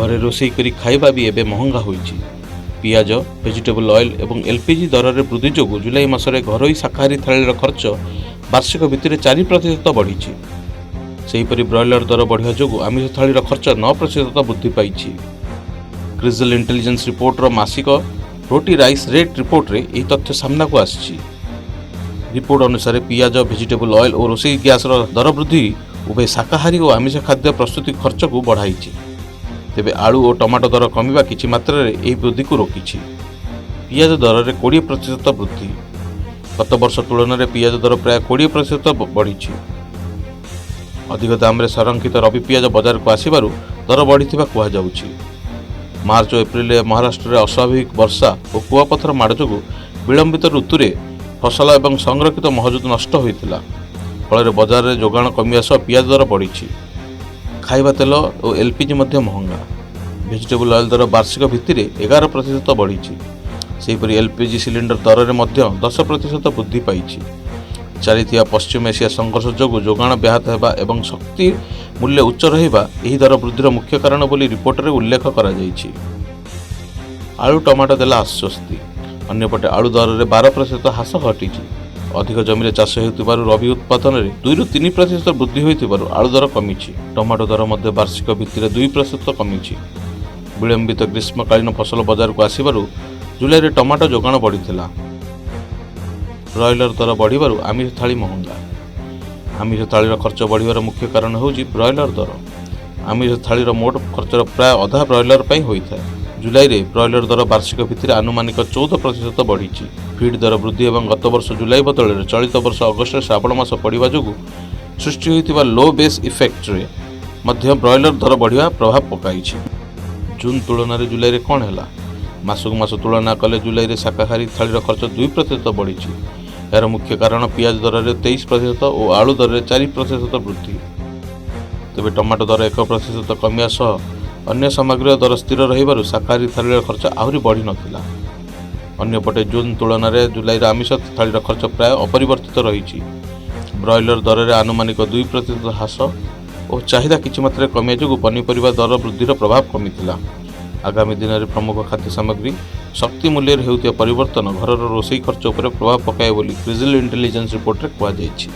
ଘରେ ରୋଷେଇ କରି ଖାଇବା ବି ଏବେ ମହଙ୍ଗା ହୋଇଛି। ପିଆଜ, ଭେଜିଟେବୁଲ ଅଏଲ୍ ଏବଂ ଏଲ୍ପିଜି ଦରରେ ବୃଦ୍ଧି ଯୋଗୁଁ ଜୁଲାଇ ମାସରେ ଘରୋଇ ଶାକାହାରୀ ଥାଳିର ଖର୍ଚ୍ଚ ବାର୍ଷିକ ଭିତ୍ତିରେ 4% ବଢ଼ିଛି। ସେହିପରି ବ୍ରଏଲର ଦର ବଢ଼ିବା ଯୋଗୁଁ ଆମିଷ ଥାଳିର ଖର୍ଚ୍ଚ 9% ବୃଦ୍ଧି ପାଇଛି। କ୍ରିଜିଲ ଇଣ୍ଟେଲିଜେନ୍ସ ରିପୋର୍ଟର ମାସିକ ରୋଟି ରାଇସ୍ ରେଟ୍ ରିପୋର୍ଟରେ ଏହି ତଥ୍ୟ ସାମ୍ନାକୁ ଆସିଛି। ରିପୋର୍ଟ ଅନୁସାରେ, ପିଆଜ, ଭେଜିଟେବୁଲ ଅଏଲ୍ ଓ ରୋଷେଇ ଗ୍ୟାସର ଦର ବୃଦ୍ଧି ଉଭୟ ଶାକାହାରୀ ଓ ଆମିଷ ଖାଦ୍ୟ ପ୍ରସ୍ତୁତି ଖର୍ଚ୍ଚକୁ ବଢ଼ାଇଛି। ତେବେ ଆଳୁ ଓ ଟମାଟୋ ଦର କମିବା କିଛି ମାତ୍ରାରେ ଏହି ବୃଦ୍ଧିକୁ ରୋକିଛି। ପିଆଜ ଦରରେ 20% ବୃଦ୍ଧି। ଗତ ବର୍ଷ ତୁଳନାରେ ପିଆଜ ଦର ପ୍ରାୟ 20% ବଢ଼ିଛି। ଅଧିକ ଦାମରେ ସଂରକ୍ଷିତ ରବି ପିଆଜ ବଜାରକୁ ଆସିବାରୁ ଦର ବଢ଼ିଥିବା କୁହାଯାଉଛି। ମାର୍ଚ୍ଚ ଓ ଏପ୍ରିଲରେ ମହାରାଷ୍ଟ୍ରରେ ଅସ୍ୱାଭାବିକ ବର୍ଷା ଓ କୁଆପଥର ମାଡ଼ ଯୋଗୁଁ ବିଳମ୍ବିତ ଋତୁରେ ଫସଲ ଏବଂ ସଂରକ୍ଷିତ ମହଜୁଦ ନଷ୍ଟ ହୋଇଥିଲା। ଫଳରେ ବଜାରରେ ଯୋଗାଣ କମିବା ସହ ପିଆଜ ଦର ବଢ଼ିଛି। ଖାଇବା ତେଲ ଓ ଏଲ୍ପିଜି ମଧ୍ୟ ମହଙ୍ଗା। ଭେଜିଟେବୁଲ ଅଏଲ୍ ଦର ବାର୍ଷିକ ଭିତ୍ତିରେ 11% ବଢ଼ିଛି। ସେହିପରି ଏଲ୍ପିଜି ସିଲିଣ୍ଡର ଦରରେ ମଧ୍ୟ 10% ବୃଦ୍ଧି ପାଇଛି। ଚାଲିଥିବା ପଶ୍ଚିମ ଏସିଆ ସଂଘର୍ଷ ଯୋଗୁଁ ଯୋଗାଣ ବ୍ୟାହତ ହେବା ଏବଂ ଶକ୍ତି ମୂଲ୍ୟ ଉଚ୍ଚ ରହିବା ଏହି ଦର ବୃଦ୍ଧିର ମୁଖ୍ୟ କାରଣ ବୋଲି ରିପୋର୍ଟରେ ଉଲ୍ଲେଖ କରାଯାଇଛି। ଆଳୁ, ଟମାଟୋ ଦେଲା ଆଶ୍ୱସ୍ତି। ଅନ୍ୟପଟେ ଆଳୁ ଦରରେ 12% ହ୍ରାସ ଘଟିଛି। ଅଧିକ ଜମିରେ ଚାଷ ହେଉଥିବାରୁ ରବି ଉତ୍ପାଦନରେ 2ରୁ 3% ବୃଦ୍ଧି ହୋଇଥିବାରୁ ଆଳୁ ଦର କମିଛି। ଟମାଟୋ ଦର ମଧ୍ୟ ବାର୍ଷିକ ଭିତ୍ତିରେ 2% କମିଛି। ବିଳମ୍ବିତ ଗ୍ରୀଷ୍ମକାଳୀନ ଫସଲ ବଜାରକୁ ଆସିବାରୁ ଜୁଲାଇରେ ଟମାଟୋ ଯୋଗାଣ ବଢ଼ିଥିଲା। ବ୍ରଏଲର ଦର ବଢ଼ିବାରୁ ଆମିଷ ଥାଳି ମହଙ୍ଗା। ଆମିଷ ଥାଳିର ଖର୍ଚ୍ଚ ବଢ଼ିବାର ମୁଖ୍ୟ କାରଣ ହେଉଛି ବ୍ରଏଲର ଦର। ଆମିଷ ଥାଳିର ମୋଟ ଖର୍ଚ୍ଚର ପ୍ରାୟ ଅଧା ବ୍ରଏଲର ପାଇଁ ହୋଇଥାଏ। ଜୁଲାଇରେ ବ୍ରଏଲର ଦର ବାର୍ଷିକ ଭିତ୍ତିରେ ଆନୁମାନିକ 14% ବଢ଼ିଛି। ଫିଡ୍ ଦର ବୃଦ୍ଧି ଏବଂ ଗତବର୍ଷ ଜୁଲାଇ ବଦଳରେ ଚଳିତ ବର୍ଷ ଅଗଷ୍ଟରେ ଶ୍ରାବଣ ମାସ ପଡ଼ିବା ଯୋଗୁଁ ସୃଷ୍ଟି ହୋଇଥିବା ଲୋ ବେସ୍ ଇଫେକ୍ଟରେ ମଧ୍ୟ ବ୍ରଏଲର ଦର ବଢ଼ିବା ପ୍ରଭାବ ପକାଇଛି। ଜୁନ୍ ତୁଳନାରେ ଜୁଲାଇରେ କ'ଣ ହେଲା? ମାସକୁ ମାସ ତୁଳନା କଲେ ଜୁଲାଇରେ ଶାକାହାରୀ ଥାଳିର ଖର୍ଚ୍ଚ 2% ବଢ଼ିଛି। ଏହାର ମୁଖ୍ୟ କାରଣ ପିଆଜ ଦରରେ 23% ଓ ଆଳୁ ଦରରେ 4% ବୃଦ୍ଧି। ତେବେ ଟମାଟୋ ଦର 1% କମିବା ସହ ଅନ୍ୟ ସାମଗ୍ରୀର ଦର ସ୍ଥିର ରହିବାରୁ ଶାକାହାରୀ ଥାଳିର ଖର୍ଚ୍ଚ ଆହୁରି ବଢ଼ିନଥିଲା। ଅନ୍ୟପଟେ ଜୁନ୍ ତୁଳନାରେ ଜୁଲାଇର ଆମିଷ ଥାଳିର ଖର୍ଚ୍ଚ ପ୍ରାୟ ଅପରିବର୍ତ୍ତିତ ରହିଛି। ବ୍ରଏଲର ଦରରେ ଆନୁମାନିକ 2% ହ୍ରାସ ଓ ଚାହିଦା କିଛି ମାତ୍ରାରେ କମିବା ଯୋଗୁଁ ପନିପରିବା ଦର ବୃଦ୍ଧିର ପ୍ରଭାବ କମିଥିଲା। ଆଗାମୀ ଦିନରେ ପ୍ରମୁଖ ଖାଦ୍ୟ ସାମଗ୍ରୀ ଶକ୍ତି ମୂଲ୍ୟରେ ହେଉଥିବା ପରିବର୍ତ୍ତନ ଘରର ରୋଷେଇ ଖର୍ଚ୍ଚ ଉପରେ ପ୍ରଭାବ ପକାଇବ ବୋଲି କ୍ରିଜିଲ ଇଣ୍ଟେଲିଜେନ୍ସ ରିପୋର୍ଟରେ କୁହାଯାଇଛି।